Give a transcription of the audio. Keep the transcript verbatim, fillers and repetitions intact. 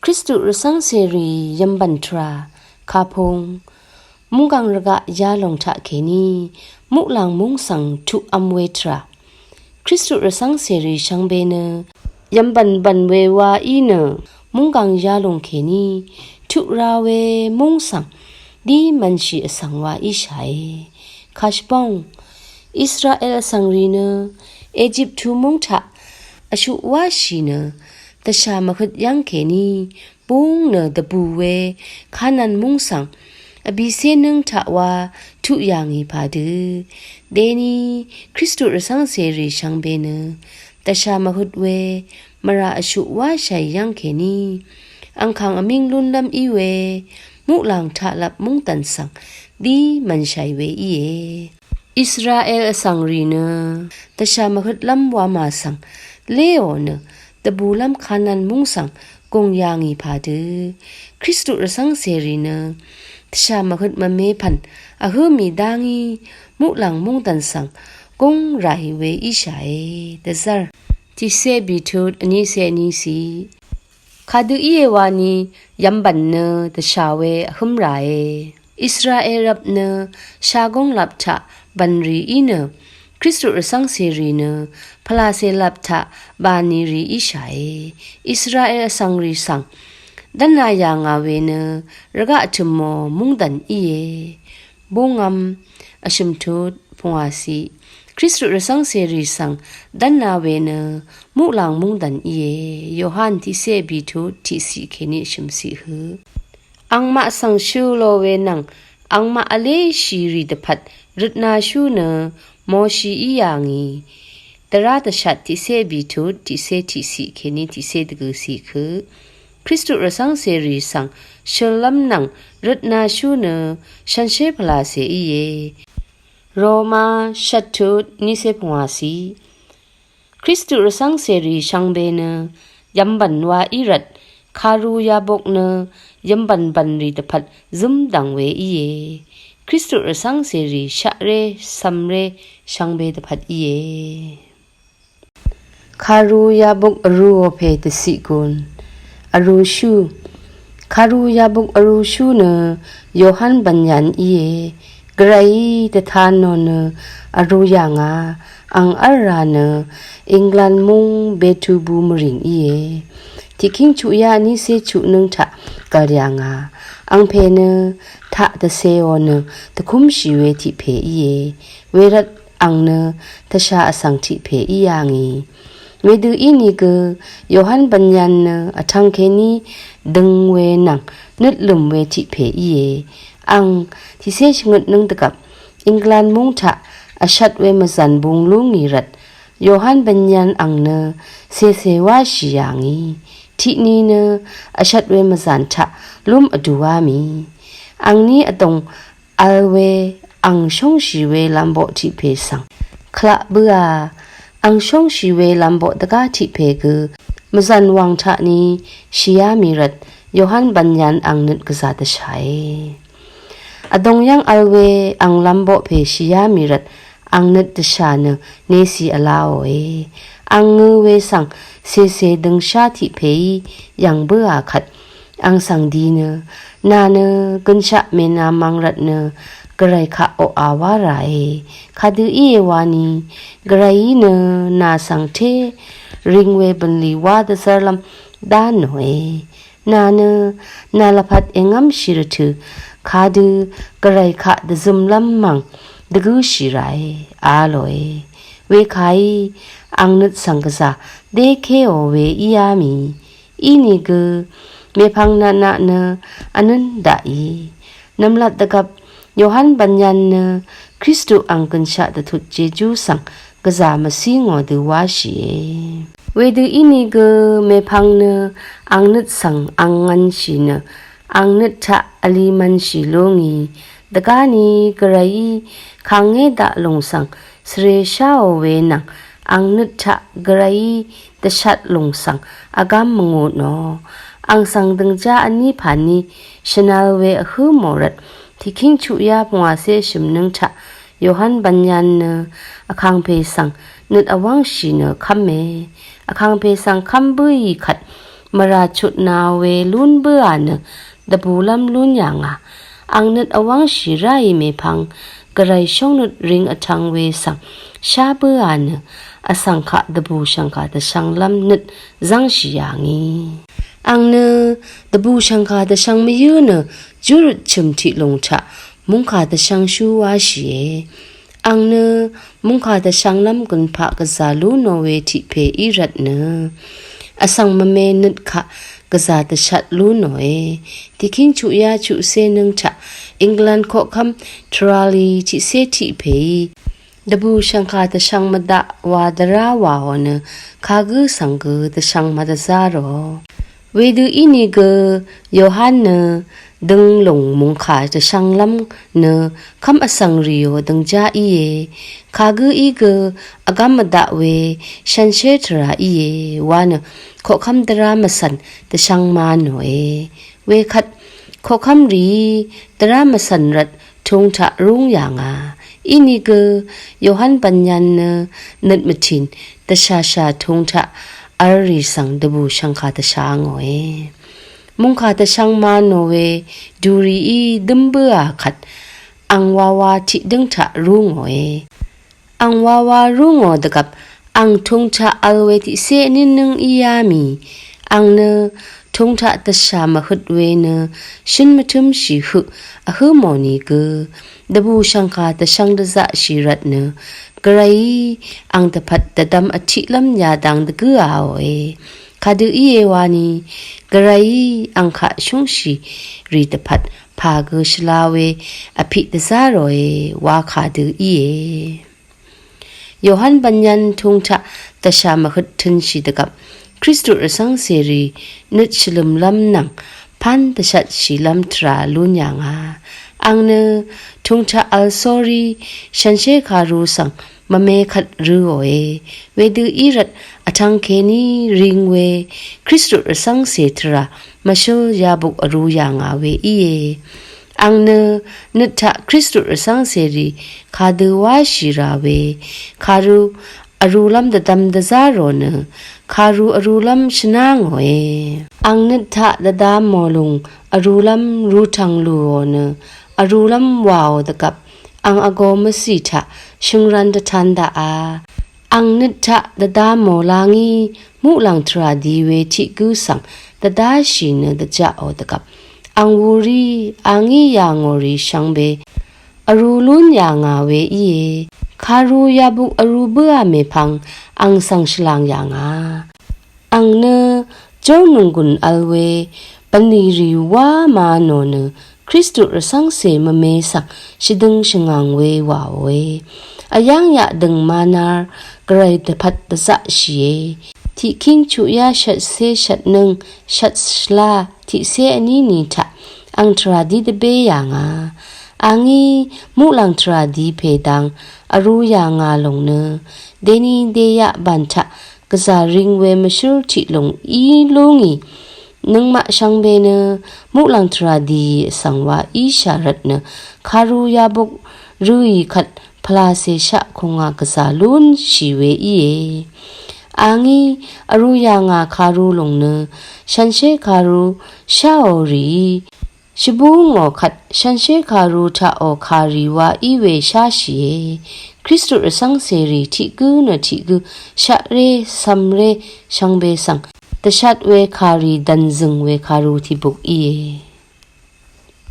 Kristu rvcv́ngcèrì yvmbv̀n tvrà kapung munggang rvgaq yalòng taq kèní muqlàng múng svng tuq vm we tvrà. Kristu rvcv́ngcèrì shvngbe nø yvmbv̀n bv̀n we wa í nø munggang yalòng kèní tuq ra we múng svng dí mv̀nshì vsvng wa íshàe. Kashvbóng Israel vsvngrì nø Ejiptu múng taq vshuq wáshì nø dvshà mvhøt yv́ng kèní búng nø dvbù we Kanan múng svng vbìcé nǿng taq wa tuq yà ngì pàdø deni Kristu rvcv́ngcèrì shvngbe nø dvshà mvhøt we mvrà vshuq wáshàì yv́ng kèní angkàng vmíng lúnlv́m í we muqlàng taqlvp mungdv̀n svng dí mv̀nshàì we íe. Israel vsvngrì nø dvshà mvhøtlv́m wamà svng léò nø dvbùlv́m Kanan múng svng gùng yà ngì pàdø Kristu rvcv́ngcèrì nø dvshà mvhøt mvme pv̀n vhǿ mì dá ngí muqlàng mungdv̀n svng gúng ràì we íshàe. Dvzv́r tiqcé bìtut vnícé vnícì. Kadø íe wani yvmbv̀n nø dvshà we vhǿm ràe. Israel rvp nø shagúng lap taq bv̀nrì í nø Kristu rvcv́ngcèrì nø pvlacè lap taq bani rì íshàe. Israel vsvngrì svng dv́na yà ngà we nø rvgaq tø̀mò mungdv̀n íe. Búngvm vshø̀m tut pungwàcì. Kristu rvcv́ngcèrì svng dv́na we nø muqlàng mungdv̀n íe. Yohan tiqcé bìtut tiqcì kèní vshø̀mcì hø. Angmaq svng shø̄ lò we nvng angmaq vléshì rì dvpvt røtnashú nø Moshi í yà ngì. Dvrá dvshat tiqcé bìtut tiqcé tiqcì kèní tiqcé dvgø̀cì kø Kristu rvcv́ngcèrì svng shøllv́m nvng røtnashú nø shànshér pvlacè íe. Roma shvttut nícé pungwàcì. Kristu rvcv́ngcèrì shvngbe nø yvmbv̀n wa í rvt karu yabok nø yvmbv̀n bv̀nrì dvpvt zǿmdv̀ng we íe. Kristu rvcv́ngcèrì shaqré cv̀mré shvngbe dvpvt íe. Karu yabuk vrūò pè dvciq gùn. Vrūshú. Karu yabuk vrūshú nø Yohan Bvnyan íe. Gvrayí dvtanò nø vrū yà ngà, ang v́lrà nø England múng Betubu mvrìng íe. Tiqkíng chuqyá nícé chuqnǿng taq gv̀l yà ngà. Angpè nø taq dvcēò nø dvkúmshì we tiq pè íe. Wervt ang nø tvshà vsvng tiq pè í yà ngì. Wedø ínìgø Yohan Bvnyan nø vtvng kèní døng we nvng nøtlø̀m we tiq pè íe. Ang tiqcé shvngøtnǿng dvgvp England múng taq vshvt we mvzv̀n bung lú ngì rvt Yohan Bvnyan ang nø cècè wáshì yà ngì. Tiqni nø vshvt we mvzv̀n taq lúm vdùá mì. Angní vdòng vl we ang shóngshì we lamboq tiq pè svng kvlaq bǿà. Ang shóngshì we lamboq dvgá tiq pè gø mvzv̀n wàng taqni shìá mì rvt Yohan Bvnyan ang nøt gvzà dvshàe. Vdòng yv́ng vl we ang lamboq pè shìá mì rvt ang nøt dvshà nø nècì vlaòe. Ang ngø we svng cècè døngshá tiq pèí yv̀ng bǿà kvt ang svng di nø, nà nø gønshaq mènamvng rvt nø gvray kaq oqà wá ràe. Kadø íe wani gvrayí nø nà svng té ring we bø̀nlì wá dvzv́rlv́m dá nòe. Nà nø nà lvpat èngv́mshì rvtø̀ kadø gvray kaq dvzømlv́m mv̀ng dvgǿshì ràe a lòe. Wekàí ang nøt svng gvzà dékéò we íá mì. Inìgø mèpvng natnaq nø vnǿn daqì. Nv̀mlat dvgvp Yohan Bvnyan nø Kristu ang gønshaq dvtut jejú svng gvzà mvcí ngò dø wáshìe. Wedø ínìgø mèpvng nø ang nøt svng ang ngv̄nshì nø ang nøt taq vli mv̄nshì lú ngì. Dvgáni gvrayí kàngé daq lùng svng svre sháò we nvng ang nøt taq gvrayí dvshat lùng svng vgám mvngutnò. Ang svng døngjá vní pàní shvnal we vhǿ mò rvt tiqkíng chuqyá pungwàcé shø̀mnǿng taq Yohan Bvnyan nø vkàngpè svng nøt vwv́ngshì nø kv́me. Vkàngpè svng kv́m bǿì kvt mvrà chutna we lún bǿà nø dvbùlv́m lún yà ngà. Àng nøt vwv́ngshì ráì mèpvng gvray shóngnøt ring vtvng we svng shá bǿà nø vsvng kaq dvbù shv̀ngkà dvshvnglv́m nøt zv́ngshì yà ngì. Àng nø dvbù shv̀ngkà dvshvng mvyǿ nø júrøt chø̀m tiq lùng taq mungkà dvshvngshú wáshìe. Àng nø mungkà dvshvnglv́m gønpaq gvzà lú nò we tiq pè í rvt nø vsvng mvme nøt kaq gvzà dvshat lú nòe. Tiqkíng chuqyá chuqcé nǿng taq England koqkv́m tvrali tiqcé tiq pèí dvbù shv̀ngkà dvshvng mvdaq wa dvrá wàò nø kagǿ svng gø dvshvng mvdvzá rò. Wedø ínìgø Yohan nø dønglùng mungkà dvshvnglv́m nø kv́m vsvng rìò døngjá íe. Kagǿ í gø vgv́m mvdaq we shànshér tvrà íe wa nø koqkv́m dvrá mvcv̀n dvshvng ma nòe. Wekvt koqkv́m rìí dvrá mvcv̀n rvt tūng taq rúng yà ngà. Ínìgø Yohan Bvnyan nø nøt mvtìn dvshàshà tūng taq v̄l rì svng dvbù shv̀ngkà dvsha ngòe. Mungkà dvshvng ma nò we dùrìí dǿm bǿà kvt àng wawa tiqdǿng taq rú ngòe. Àng wawa rú ngò dvgvp àng tūng taq v̄l we tiqcé vní nǿng í yá mì. Àng nø tūng taq dvshà mvhøt we nø shǿn mvtǿmshì høq vhǿ mò nìgø dvbù shv̀ngkà dvshvng dvzaqshì rvt nø gvrayí àng dvpvt dvdvm vtiqlv́m yadang dvgǿ aòe. Kadø íe wani gvrayí àng kaq shúngshì rì dvpvt pà gø shvla we vpiq dvzá ròe wa kadø íe. Yohan Bvnyan tūng taq dvshà mvhøt tø̄nshì dvgvp Kristu rvcv́ngcèrì nøt shvlø̀mlv́m nvng pán dvshatshìlv́m tvrà lún yà ngà. Àng nø tūng taq v̄l sórí shànshér karu svng mvme kvt rø̄òe. Wedø í rvt vtvng kèní ring we Kristu rvcv́ngcè tvrà mvshǿl yabuk vrū yà ngà we íe. Àng nø nøt taq Kristu rvcv́ngcèrì kadø wáshì rà we karu vrūlv́m dvdvm dvzá rò nø karu vrūlv́m shvná ngòe. Àng nøt taq dvda mò lùng vrūlv́m rūtv̀ng lùò nø vrūlv́m wàò dvgvp àng vgō mvcì taq shø̀ngran dvtan daqà. Àng nøt taq dvda mò la ngí muqlàng tvrà di we tiq gǿ svng dvdáshì nø dvjaqò dvgvp àng wūrí a ngí yà ngò rì shvngbe vrū lún yà ngà we íe. Karu yabuk vrū bǿà mèpvng àng svng shvlàng yà ngà. Àng nø jórnònggùn v̄l we bvnlì rì wá ma nò nø Kristu rvcv́ngcè mvme svng shvdøng shvngàng we wàòe. Vyáng yaqdø̀ng manar gvray dvpvt dvzaqshìe. Tiqkíng chuqyá shvtcé shvtnǿng shvtshvlá tiqcé vní ni taq àng tvrà dí dvbé yà ngà. A ngí muqlàng tvrà di pè dang vrū yà ngà lòng nø deni deyaq bàn taq gvzà ring we mvshǿl tiq lùng í lú ngì. Nøngmaq shvngbe nø muqlàng tvrà dìì vsvng wa íshà rvt nø karu yabuk rø̄ì kvt pvlacè shaq kùngà gvzà lúnshì we íe. A ngí vrū yà ngà karu lùng nø shànshér karu sháò rìí shvbú ngò kvt shànshér karu taqò kàrì wa í we sháshìe. Kristu rvcv́ngcèrì tiq gǿ nø tiq gǿ shaqré cv̄mré shvngbe svng dvshat we kàrì dv̀nzø̀ng we karu tiqbuk íe.